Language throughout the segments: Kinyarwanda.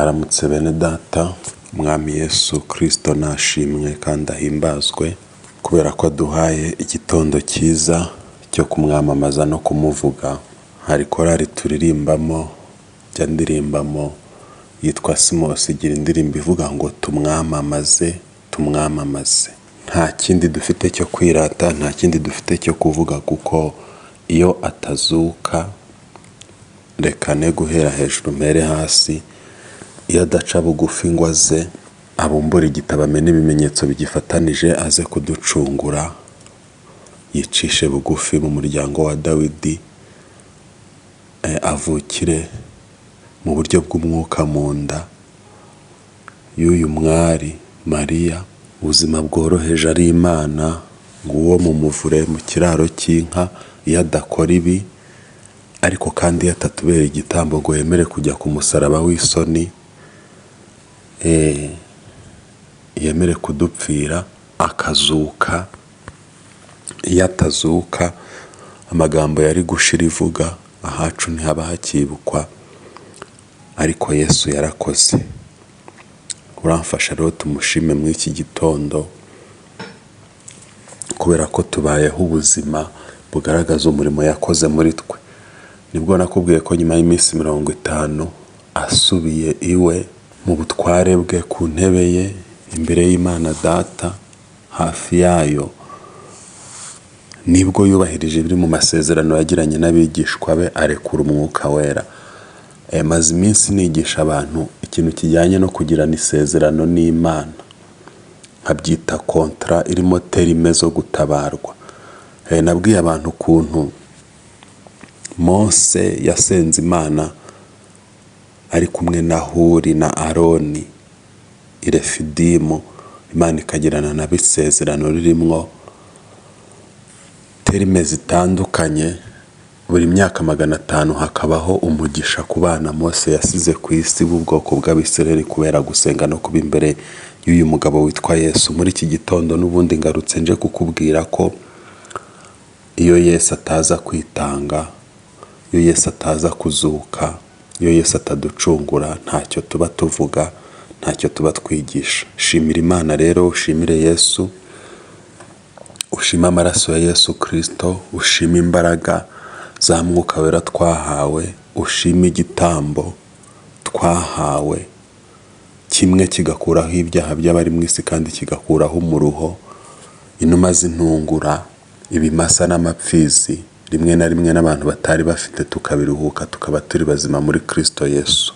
Mwaramutse bene data, Umwami Yesu Kristo nashimwe kandi ahimbazwe kubera ko aduhaye igitondo cyiza cyo kumwamamaza no kumuvuga. Hari korali turirimbamo, njya ndirimbamo yitwa Simosi, igira indirimbo ivuga ngo tumwamamaze, tumwamamaze. Nta kindi dufite cyo kwirata, nta kindi dufite cyo kuvuga kuko iyo atazuka, reka ne guhera hejuru mpere hasi, iyo adaca bugufi ngo aze abumbure igitabo amene ibimenyetso bigifatanije aze kuducungura, yicishe bugufi mu muryango wa Dawidi, avukire mu buryo bw'umwuka mu nda y'uyu mwari Mariya, ubuzima bworoheje ari Imana, nguwo mu muvure mu kiraro cy'inka, iyo adakora ibi ariko kandi iyo atatubera igitambo ngo yemere kujya ku musaraba w'isoni, yemere kudupfira akazuka, iyo atazuka amagambo yari gushira ivuga, ahacu ntihaba hakibukwa, ariko Yesu yarakoze. Uramfasha rero tumushime muri iki gitondo kubera ko tubayeho ubuzima bugaragaza umurimo yakoze muri twe. Nibwo nakubwiye ko nyuma y'iminsi 50 asubiye iwe mu butware bwe ku ntebe ye imbere y'Imana Data hafi yayo, nibwo yubahirije ibiri mu masezerano yagiranye n'abigishwa be arekura umwuka wera. Maze iminsi nigisha abantu ikintu kijyanye no kugirana isezerano n'Imana, nkabyita contrat irimo termes zo gutabarwa. Nabwiye abantu ukuntu Mose yasenze Imana ari kumwe na Huri na Aroni i Refidimu, Imana ikagirana nabo isezerano ririmwo termes zitandukanye, buri myaka 500 hakabaho umugisha ku bana Mose yasize ku isi b'ubwoko bw'Abisirayeli kubera gusenga no kuba imbere y'uyu mugabo witwa Yesu. Muri iki gitondo n'ubundi ngarutse nje kukubwira ko iyo Yesu ataza kwitanga, iyo Yesu ataza kuzuka, iyo Yesu ataducungura, ntacyo tuba tuvuga, ntacyo tuba twigisha. Shimira Imana rero, ushimire Yesu, ushime amaraso ya Yesu Kristo, ushime imbaraga za Mwuka Wera twahawe, ushime igitambo twahawe, kimwe kigakuraho ibyaha by'abari mu isi kandi kigakuraho umuruho, inuma z'intungura, ibimasa n'amapfizi, rimwe na rimwe n'abantu batari bafite tukabiruhuka tukaba turi bazima muri Kristo Yesu.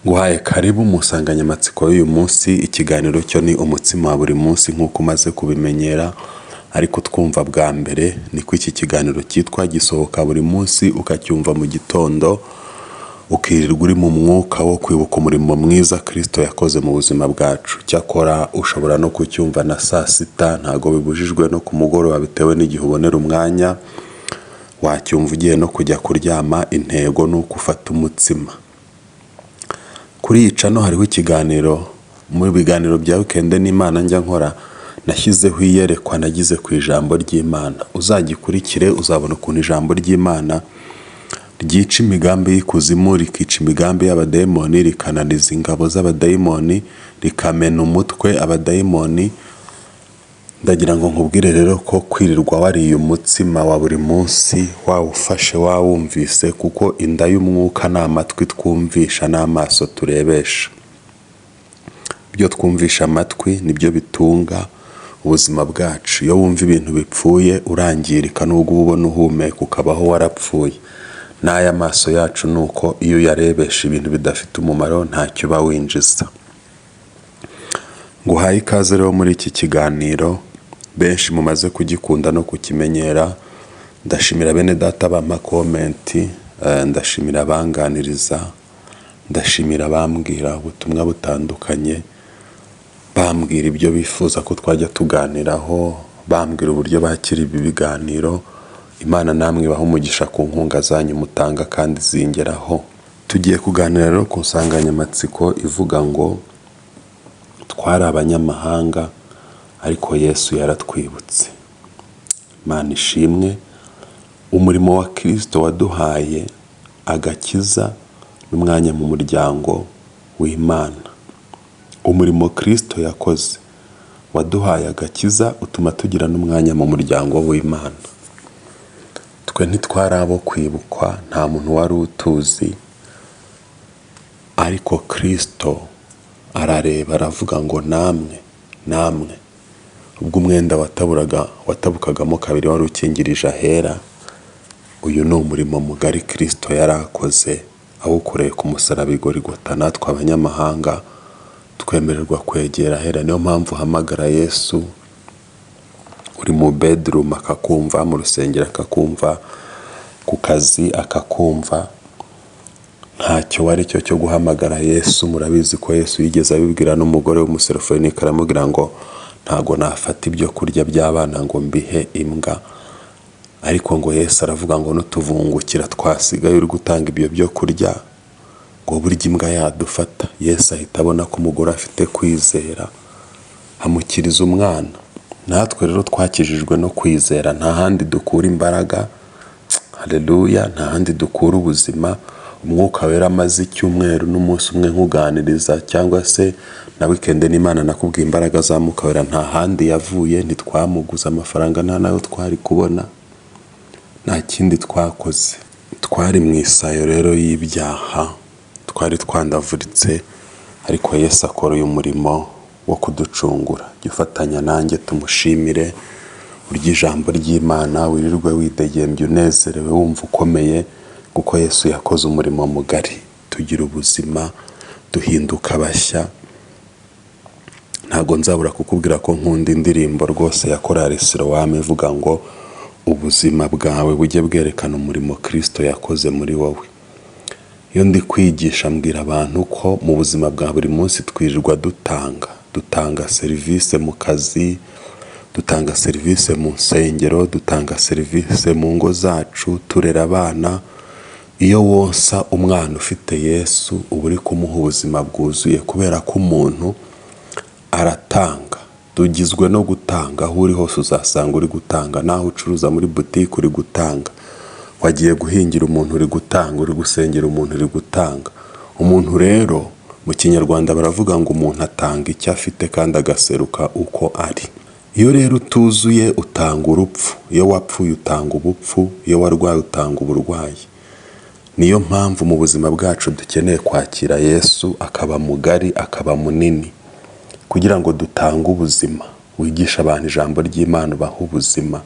Nguhaye karibu mu nsanganyamatsiko y'uyu munsi, ikiganiro cyo ni umutsima wa buri munsi nk'uko umaze kubimenyera, ariko twumva bwa mbere niko iki kiganiro cyitwa, gisohoka buri munsi ukacyumva mu gitondo, ukirirwa uri mu mwuka wo kwibuka umurimo mwiza Kristo yakoze mu buzima bwacu. Cyakora ushobora no kucyumva na saa sita, ntabwo bibujijwe no ku mugoroba bitewe n'igihe ubonera umwanya, wacyumva ugiye no kujya kuryama, intego ni uko ufata umutsima. Kuri iyi channel hariho ikiganiro, mu biganiro bya weekend n'Imana njya nkora, nashyizeho iyerekwa nagize ku ijambo ry'Imana. Uzagikurikire uzabona ukuntu ijambo ry'Imana ryica imigambi y'ikuzimu, rikica imigambi y'abadayimoni, rikananiza ingabo z'abadayimoni, rikamena umutwe abadayimoni. Ndagira ngo nkubwire rero ko kwirirwa wariye umutsima wa buri munsi wawufashe wawumvise, kuko inda y'umwuka ni amatwi twumvisha n'amaso turebesha. Ibyo twumvisha amatwi nibyo bitunga ubuzima bwacu. Iyo wumva ibintu bipfuye urangirika nubwo uba ubona uhumeka ukabaho warapfuye. N'aya maso yacu ni uko, iyo uyarebesha ibintu bidafite umumaro ntacyo uba winjiza. Nguhaye ikaze rero muri iki kiganiro, benshi mumaze kugikunda no kukimenyera, ndashimira bene data bampa comment, ndashimira abanganiriza, ndashimira abambwira ubutumwa butandukanye, bambwira ibyo bifuza ko twajya tuganiraho, bambwira uburyo bakira ibi biganiro. Imana namwe ibahe umugisha ku nkunga zanyu mutanga kandi zingeraho. Tugiye kuganira rero ku nsanganyamatsiko ivuga ngo twari abanyamahanga ariko Yesu yaratwibutse. Imana ishimwe, umurimo wa Kristo waduhaye agakiza n'umwanya mu muryango w'Imana. Umurimo Kristo yakoze waduhaye agakiza, utuma tugira n'umwanya mu muryango w'Imana. Twe ntitwari abo kwibukwa, nta muntu wari utuzi, ariko Kristo arareba aravuga ngo namwe, namwe. Ubwo umwenda wataburaga watabukagamo kabiri wari ukingirije ahera, uyu ni umurimo mugari Kristo yari akoze awukoreye ku musaraba i Gorigota, natwe abanyamahanga twemererwa kwegera ahera. Niyo mpamvu uhamagara Yesu uri mu bedroom akakumva, mu rusengero akakumva, ku kazi akakumva. Ntacyo wari cyo cyo guhamagara Yesu. Murabizi ko Yesu yigeze abibwira n'umugore w'umuserofenike, aramubwira ngo ntago nafata ibyo kurya by'abana ngo mbihe imbwa. Ariko ngo Yesu aravuga ngo n'utuvungukira twasigaye uri gutanga ibyo byo kurya, ngo burya imbwa yadufata. Yesu ahita abona ko umugore afite kwizera, amukiriza umwana. Natwe rero twakijijwe no kwizera, nta handi dukura imbaraga, haleluya, nta handi dukura ubuzima. Umwuka Wera amaze icyumweru n'umunsi umwe nkuganiriza, cyangwa se na weekend n'Imana nakubwiye imbaraga za Mwuka Wera, nta handi yavuye, ntitwamuguze amafaranga, nta nayo twari kubona, nta kindi twakoze. Twari mu isayo rero y'ibyaha, twari twandavuritse, ariko Yesu akora uyu murimo wo kuducungura. Jya ufatanya nanjye tumushimire, urye ijambo ry'Imana, wirirwe widegembye unezerewe, wumva ukomeye, kuko Yesu yakoze umurimo mugari. Tugira ubuzima, duhinduka bashya. Ntabwo nzabura kukubwira ko nkunda indirimbo rwose ya korali Siloam ivuga ngo ubuzima bwawe bujye bwerekana umurimo Kristo yakoze muri wowe. Iyo ndi kwigisha mbwira abantu ko mu buzima bwa buri munsi twirirwa dutanga, dutanga serivisi mu kazi, dutanga serivisi mu nsengero, dutanga serivisi mu ngo zacu, turera abana. Iyo wonsa umwana ufite Yesu uba uri kumuha ubuzima bwuzuye, kubera ko umuntu aratanga. Tugizwe no gutanga, aho uri hose uzasanga uri gutanga, naho ucuruza muri butike uri gutanga, wagiye guhingira umuntu uri gutanga, uri gusengera umuntu uri gutanga. Umuntu rero mu Kinyarwanda baravuga ngo umuntu atanga icyo afite kandi agaseruka uko ari. Iyo rero utuzuye utanga urupfu, iyo wapfuye utanga ubupfu, iyo warwaye utanga uburwayi. Niyo mpamvu mu buzima bwacu dukeneye kwakira Yesu akaba mugari, akaba munini, kugira ngo dutange ubuzima. Wigishe abantu ijambo ry'Imana ubaha ubuzima,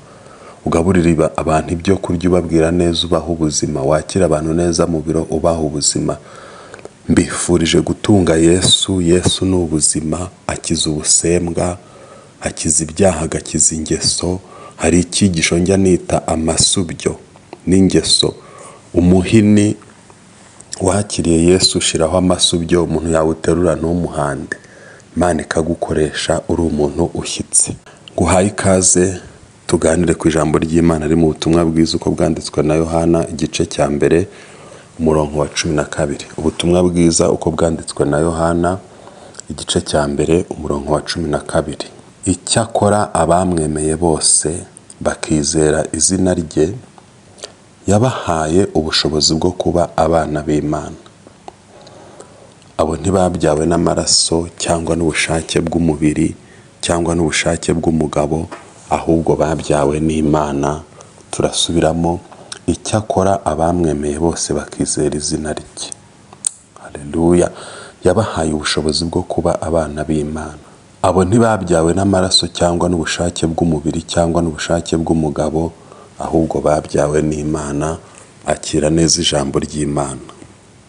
ugaburire abantu ibyo kurya ubabwira neza ubaha ubuzima, wakire abantu neza mu biro ubaha ubuzima. Mbifurije gutunga Yesu. Yesu ni ubuzima, akiza ubusembwa, akiza ibyaha, agakiza ingeso. Hari icyigisho njya nita amasubyo n'ingeso. Umuhini wakiriye Yesu ushiraho amasubyo, umuntu yawuterura ntumuhande. Imana ikagukoresha uri umuntu ushyitse. Nguhaye ikaze tuganire ku ijambo ry'Imana riri mu butumwa bwiza uko bwanditswe na Yohana, igice cya 1 umurongo wa 12. Ubutumwa bwiza uko bwanditswe na Yohana, igice cya 1 umurongo wa 12. Icyakora abamwemeye bose bakizera izina rye, yabahaye ubushobozi bwo kuba abana b'Imana. Abo ntibabyawe n'amaraso cyangwa n'ubushake bw'umubiri cyangwa n'ubushake bw'umugabo, ahubwo babyawe n'Imana. Turasubiramo, icyakora abamwemeye bose bakizera izina rye. Haleluya! Yabahaye ubushobozi bwo kuba abana b'Imana. Abo ntibabyawe n'amaraso cyangwa n'ubushake bw'umubiri cyangwa n'ubushake bw'umugabo, ahubwo babyawe n'Imana. Akira neza ijambo ry'Imana.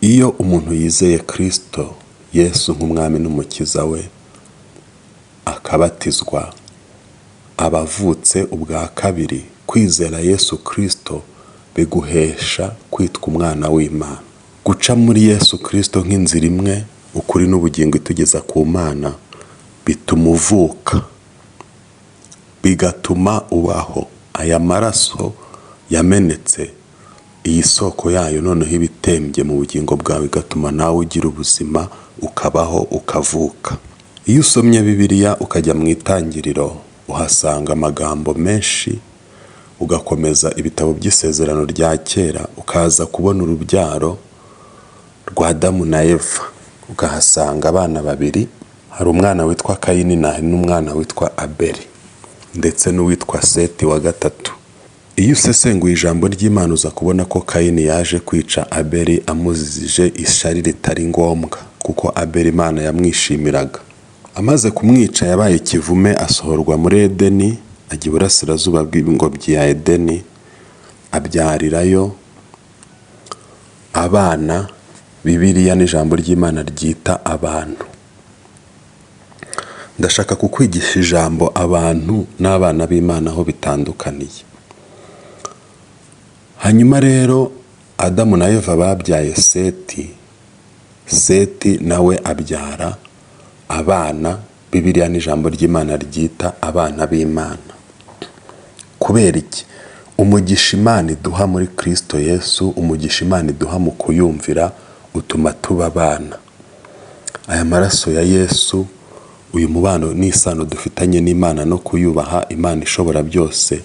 Iyo umuntu yizeye Kristo Yesu nk'umwami n'umukiza we, akabatizwa, aba avutse ubwa kabiri. Kwizera Yesu Kristo biguhesha kwitwa umwana w'Imana. Guca muri Yesu Kristo nk'inzira imwe, ukuri n'ubugingo itugeza ku Mana, bituma uvuka, bigatuma ubaho. Aya maraso yamenetse, iyi soko yayo noneho iba itembye mu bugingo bwawe, igatuma nawe ugira ubuzima, ukabaho, ukavuka. Iyo usomye Bibiliya ukajya mu Itangiriro uhasanga amagambo menshi, ugakomeza ibitabo by'isezerano rya kera ukaza kubona urubyaro rwa Adamu na Eva, ukahasanga abana babiri. Hari umwana witwa Kayini n'umwana witwa Abeli, ndetse n'uwitwa Seti wa gatatu. Iyo usesenguye ijambo ry'Imana, uza kubona ko Kayini yaje kwica Abeli amuzizije ishyari ritari ngombwa, kuko Abeli Imana yamwishimiraga. Amaze kumwica, yabaye ikivume, asohorwa muri Edeni, ajya iburasirazuba bw'ingobyi ya Edeni, abyarirayo abana Bibiliya n'ijambo ry'Imana ryita abantu. Ndashaka kukwigisha ijambo abantu n'abana b'Imana aho bitandukaniye. Hanyuma rero Adamu na Eva babyaye Seti. Seti nawe abyara abana Bibiliya n'ijambo ry'Imana ryita abana b'Imana. Kubera iki? Umugisha Imana iduha muri Kristo Yesu, umugisha Imana iduha mu kuyumvira, utuma tuba abana. Aya maraso ya Yesu, uyu mubano n'isano dufitanye n'Imana no kuyubaha, Imana ishobora byose,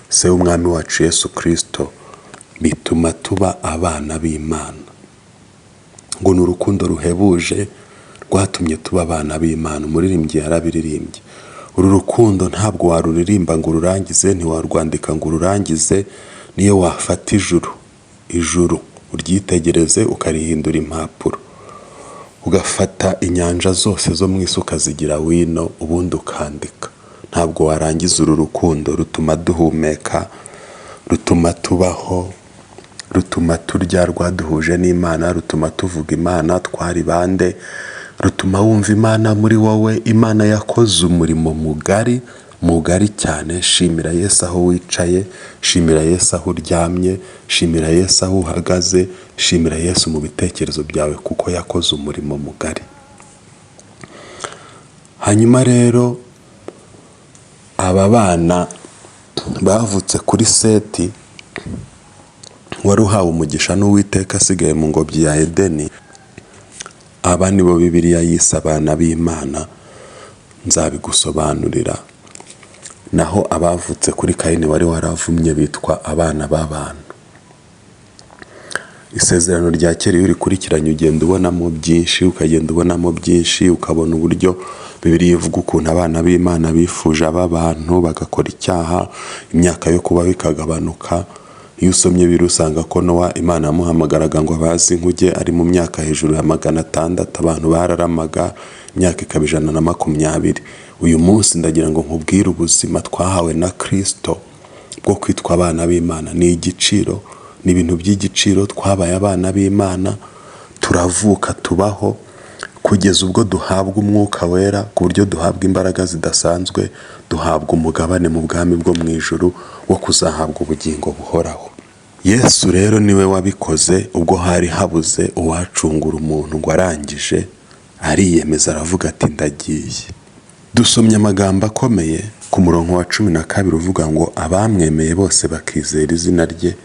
Se w'Umwami wacu Yesu Kristo, bituma tuba abana b'Imana. Ngo ni urukundo ruhebuje rwatumye tuba abana b'Imana. Umuririmbyi yarabiririmbye. Uru rukundo ntabwo waruririmba ngo ururangize, ntiwarwandika ngo ururangize. Niyo wafata ijuru, ijuru uryitegereze ukarihindura impapuro, ugafata inyanja zose zo mu isi ukazigira wino, ubundi ukandika, ntabwo warangiza uru rukundo. Rutuma duhumeka, rutuma tubaho, rutuma turya, rwaduhuje n'Imana, rutuma tuvuga Imana twari bande, rutuma wumva Imana muri wowe. Imana yakoze umurimo mugari, mugari cyane. Shimira Yesu aho wicaye, shimira Yesu aho uryamye, shimira Yesu aho uhagaze, shimira Yesu mu bitekerezo byawe, kuko yakoze umurimo mugari. Hanyuma rero aba bana bavutse kuri Seti wari uhawe umugisha n'Uwiteka, asigaye mu ngobyi ya Edeni, aba nibo Bibiliya yise abana b'Imana. Nzabigusobanurira. Naho abavutse kuri Kayini wari waravumye bitwa abana b'abantu. Isezerano rya kera, iyo urikurikiranye, ugenda ubonamo byinshi, ukagenda ubonamo byinshi, ukabona uburyo Bibiliya ivuga ukuntu abana b'Imana bifuje ab'abantu, bagakora icyaha, imyaka yo kubaho ikagabanuka. Iyo usomye biri, usanga ko Nowa Imana yamuhamagaraga ngo abaze inkuge ari mu myaka hejuru ya 600. Abantu bararamaga, imyaka ikaba 120. Uyu munsi ndagira ngo nkubwire ubuzima twahawe na Kirisito bwo kwitwa abana b'Imana. Ni igiciro, ni ibintu by'igiciro. Twabaye abana b'Imana, turavuka, tubaho kugeza ubwo duhabwa Umwuka Wera, ku buryo duhabwa imbaraga zidasanzwe, duhabwa umugabane mu bwami bwo mu ijuru wo kuzahabwa ubugingo buhoraho. Yesu rero niwe wabikoze. Ubwo hari habuze uwacungura umuntu, ngo arangije ariyemeza, aravuga ati: "Ndagiye." Dusomye amagambo akomeye ku murongo wa 12 uvuga ngo: "Abamwemeye bose bakizera izina rye,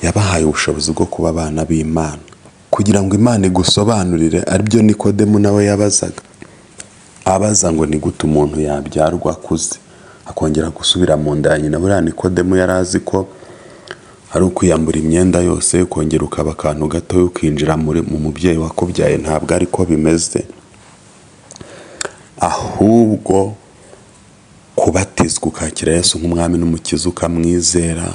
yabahaye ubushobozi bwo kuba abana b'Imana." Kugira ngo Imana igusobanurire, aribyo Nikodemu nawe yabazaga, abaza ngo: "Ni gute umuntu yabyarwa akuze, akongera gusubira mu nda ya nyina?" Buriya Nikodemu yari azi ko ari ukwiyambura imyenda yose, ukongera ukaba akantu gato, ukinjira mu mubyeyi wakubyaye. Ntabwo ariko bimeze, ahubwo kubatizwa, ukakira Yesu nk'Umwami n'Umukiza, ukamwizera,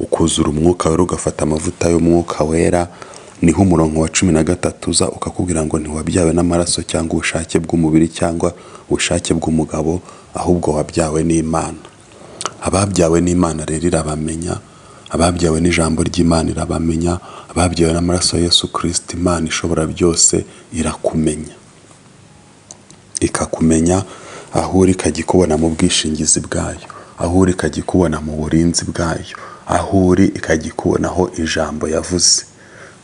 ukuzura Umwuka Wera, ugafata amavuta y'Umwuka Wera. Niho umurongo wa 13 uza ukakubwira ngo: "Ntiwabyawe n'amaraso cyangwa ubushake bw'umubiri cyangwa ubushake bw'umugabo, ahubwo wabyawe n'Imana." Ababyawe n'Imana rero irabamenya, ababyawe n'ijambo ry'Imana irabamenya, ababyawe n'amaraso ya Yesu Kirisito, Imana ishobora byose irakumenya, ikakumenya aho uri, ikajya ikubona mu bwishingizi bwayo, aho uri ikajya ikubona mu burinzi bwayo, aho uri ikajya ikubonaho ijambo yavuze.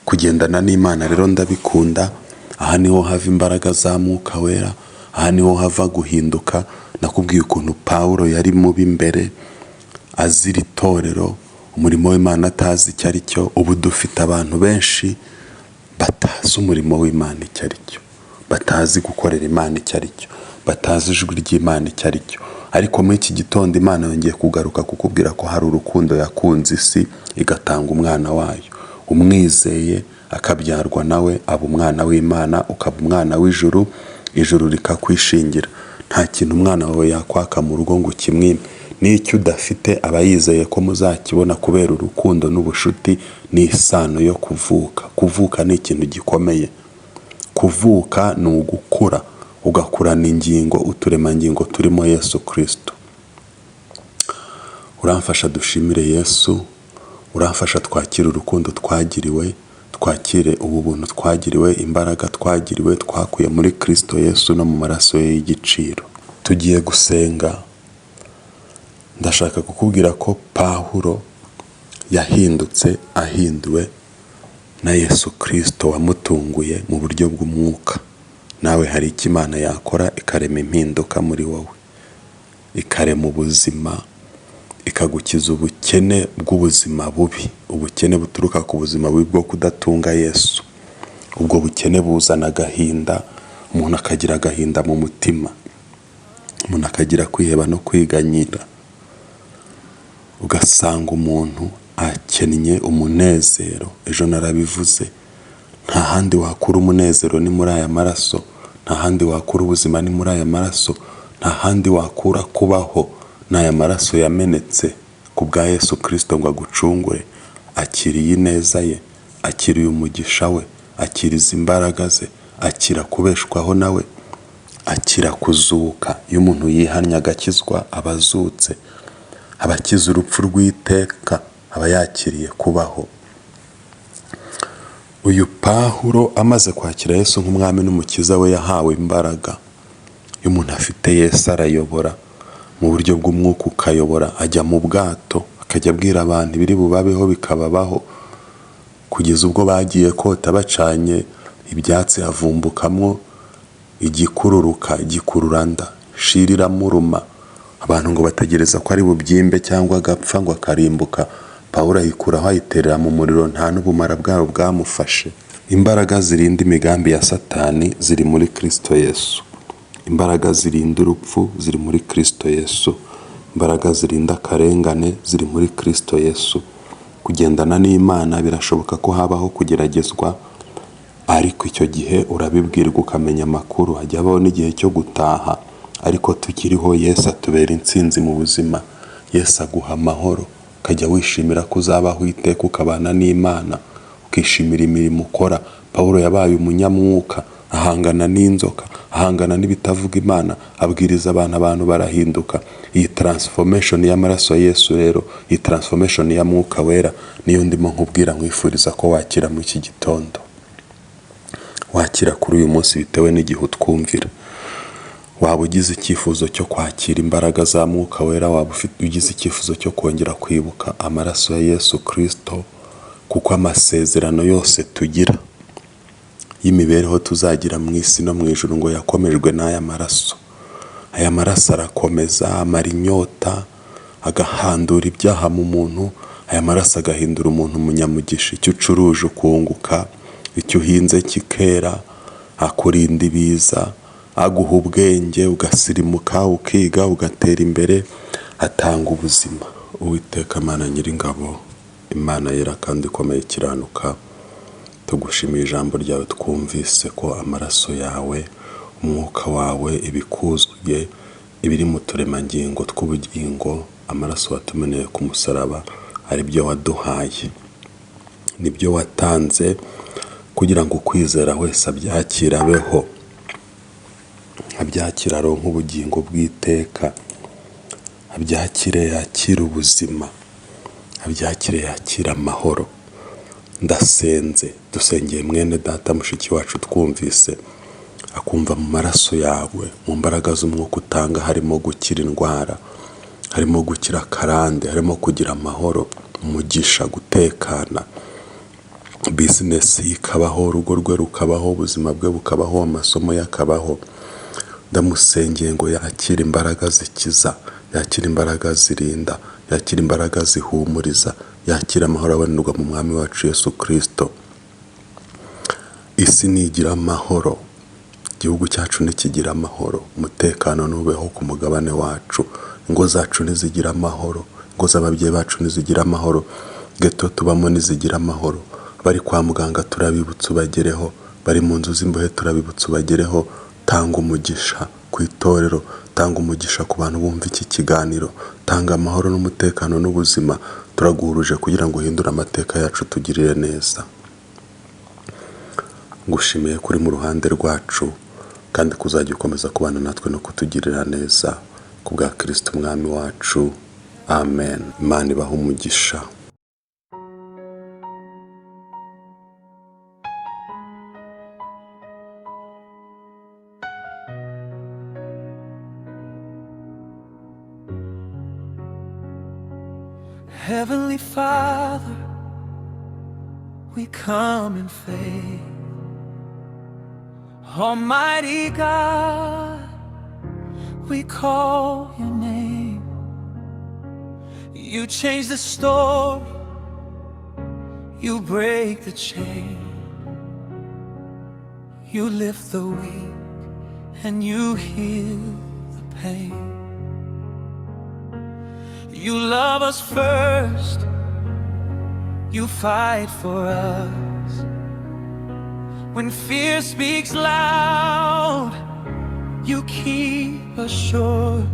Kugendana n'Imana rero ndabikunda. Aha niho hava imbaraga za Mwuka Wera, aha niho hava guhinduka. Nakubwiye ukuntu Pawulo yari mubi mbere, azira itorero, umurimo w'Imana atazi icyo ari cyo. Ubu dufite abantu benshi batazi umurimo w'Imana icyo ari cyo, batazi gukorera Imana icyo ari cyo, batazi ijwi ry'Imana icyo ari cyo. Ariko muri iki gitondo Imana yongeye kugaruka kukubwira ko hari urukundo yakunze isi, igatanga umwana wayo. Umwizeye. Akabyarwa nawe, aba umwana w'Imana, ukaba umwana w'ijuru, ijuru rikakwishingira. Nta kintu umwana wawe yakwaka mu rugo ngo ukimwime. N'icyo udafite aba yizeye ko muzakibona kubera urukundo n'ubushuti n'isano yo kuvuka. Kuvuka ni ikintu gikomeye. Kuvuka ni ugukura, ugakurana ingingo, uturemangingo turimo Yesu Kristo. Uramfasha dushimire Yesu, uramfasha twakire urukundo twagiriwe, twakire ubu buntu twagiriwe, imbaraga twagiriwe, twakuye muri Kristo Yesu no mu maraso ye y'igiciro. Tugiye gusenga, ndashaka kukubwira ko Pawulo yahindutse ahinduwe na Yesu Kristo wamutunguye mu buryo bw'umwuka. Nawe hari icyo Imana yakora ikarema impinduka muri wowe, ikarema ubuzima, ikagukiza ubukene bw'ubuzima bubi, ubukene buturuka ku buzima bubi bwo kudatunga Yesu. Ubwo bukene buzana agahinda, umuntu akagira agahinda mu mutima, umuntu akagira kwiheba no kwiganyira, ugasanga umuntu akennye umunezero. Ejo narabivuze, nta handi wakura umunezero ni muri aya maraso, nta handi wakura ubuzima ni muri aya maraso, nta handi wakura kubaho ni aya maraso yamenetse ku bwa Yesu Kristo ngo agucungure. Akiriye ineza ye, akiriye umugisha we, akiriza imbaraga ze, akira kubeshwaho nawe, akira kuzuka. Iyo umuntu yihannye agakizwa aba azutse, aba akize urupfu rw'iteka, aba yakiriye kubaho. Uyu Pawulo amaze kwakira Yesu nk'umwami n'umukiza we, yahawe imbaraga. Iyo umuntu afite Yesu arayobora mu buryo bw'umwuka, ukayobora, ajya mu bwato akajya abwira abantu ibiri bubabeho bikababaho, kugeza ubwo bagiye kota bacanye ibyatsi havumbukamwo igikururuka, igikururanda, shira iramuruma. Abantu ngo bategereza ko ari bubyimbe cyangwa agapfa ngo akarimbuka. Pawulo ayikuraho ayiterera mu muriro, nta n'ubumara bwawo bwamufashe. Imbaraga zirinda imigambi ya Satani ziri muri Kristo Yesu. Imbaraga zirinda urupfu ziri muri Kristo Yesu. Imbaraga zirinda akarengane ziri muri Kristo Yesu. Kugendana n'Imana birashoboka ko habaho kugeragezwa, ariko icyo gihe urabibwirwa ukamenya amakuru. Hajya habaho n'igihe cyo gutaha, ariko tukiriho Yesu atubera intsinzi mu buzima. Yesu aguha amahoro, ukajya wishimira ko uzabaho iteka ukabana n'Imana, ukishimira imirimo ukora. Pawulo yabaye umunyamwuka, ahangana n'inzoka, ahangana n'ibitavuga Imana, abwiriza abantu, abantu barahinduka. Iyi transformation y'amaraso ya Yesu rero, iyi transformation ya Mwuka Wera niyo ndimo nkubwira, nkwifuriza ko wakira muri iki gitondo, wakira kuri uyu munsi bitewe n'igihe utwumvira. Waba ugize icyifuzo cyo kwakira imbaraga za Mwuka Wera, waba ugize icyifuzo cyo kongera kwibuka amaraso ya Yesu Kristo, kuko amasezerano yose tugira y'imibereho tuzagira mu isi no mu ijuru ngo yakomejwe n'aya maraso. Aya maraso arakomeza, amara inyota, agahandura ibyaha mu muntu. Aya maraso agahindura umuntu umunyamugisha. Icyo ucuruje ukunguka, icyo uhinze kikera, akurinda ibiza, aguha ubwenge ugasirimuka, ukiga, ugatera imbere, atanga ubuzima. Uwiteka Mana Nyiringabo, Imana yera kandi ikomeye ikiranuka, tugushimiye ijambo ryawe twumvise ko amaraso yawe, umwuka wawe, ibikuzuye, ibiri mu turemangingo tw'ubugingo, amaraso watumeneye ku musaraba ari byo waduhaye, nibyo watanze kugira ngo ukwizera wese abyakire abeho, abyakire aronke ubugingo bw'iteka, abyakire yakire ubuzima, abyakire yakire amahoro. Ndasenze, dusengeye mwene data mushiki wacu twumvise, akumva mu maraso yawe, mu mbaraga z'umwuka utanga harimo gukira indwara, harimo gukira karande, harimo kugira amahoro, umugisha, gutekana, bizinesi ye ikabaho, urugo rwe rukabaho, ubuzima bwe bukabaho, amasomo ye akabaho. Ndamusengeye ngo yakire imbaraga zikiza, yakire imbaraga zirinda, yakire imbaraga zihumuriza, yakire amahoro abonerwa mu mwami wacu Yesu Kristo. Isi nigira amahoro, igihugu cyacu nikigira amahoro, umutekano nubeho ku mugabane wacu, ingo zacu nizigira amahoro, ingo z'ababyeyi bacu nizigira amahoro, geto tubamo nizigira amahoro, Bari kwa muganga turabibutsa ubagereho, bari mu nzu z'imbohe turabibutsa ubagereho. Tanga umugisha ku itorero, tanga umugisha ku bantu bumva iki kiganiro, tanga amahoro n'umutekano n'ubuzima. Turaguhuruje kugira ngo uhindure amateka yacu, tugirire neza. Ngushimiye kuri mu ruhande rwacu kandi kuzajya ukomeza kubana natwe no kutugirira neza ku bwa Kirisito Umwami wacu, amen. Imana ibahe umugisha. Heavenly Father, we come in faith. Almighty God, we call your name. You change the story, you break the chain. You lift the weak and you heal the pain. You love us first, you fight for us. When fear speaks loud, you keep us sure.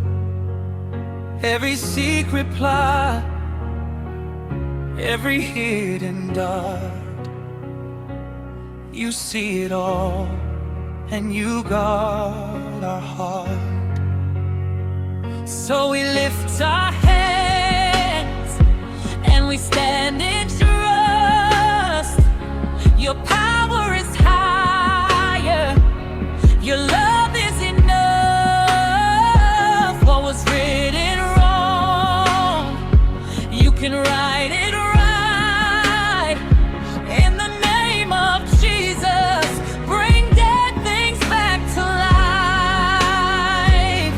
Every secret plot, every hidden dart, you see it all and you guard our heart. So we lift our hands and we stand in trust. Your power is higher, your love is enough. What was written wrong, you can write it right. In the name of Jesus, bring dead things back to life.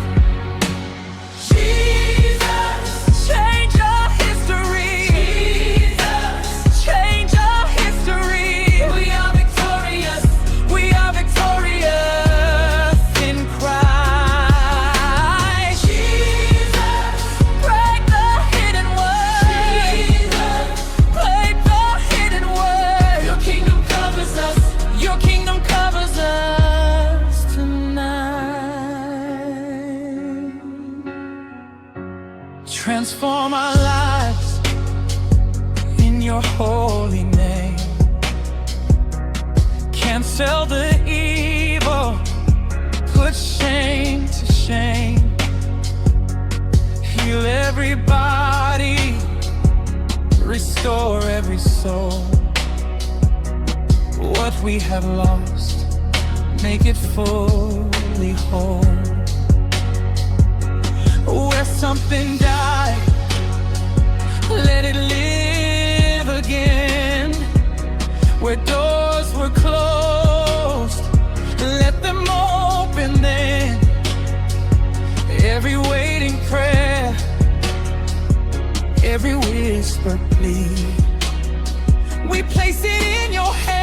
Jesus, change our history. Jesus, change our history. We are victorious. We are victorious in Christ. Jesus, break the hidden word. Jesus, break the hidden word. Your kingdom covers us. Your kingdom covers us tonight. Transform our lives in your holy name. Cancel the evil, put shame to shame. Heal every body, restore every soul. What we have lost, make it fully whole. Where something died, let it live again. Where doors were closed, let them open then. Every waiting prayer, every whispered plea, we place it in your hands.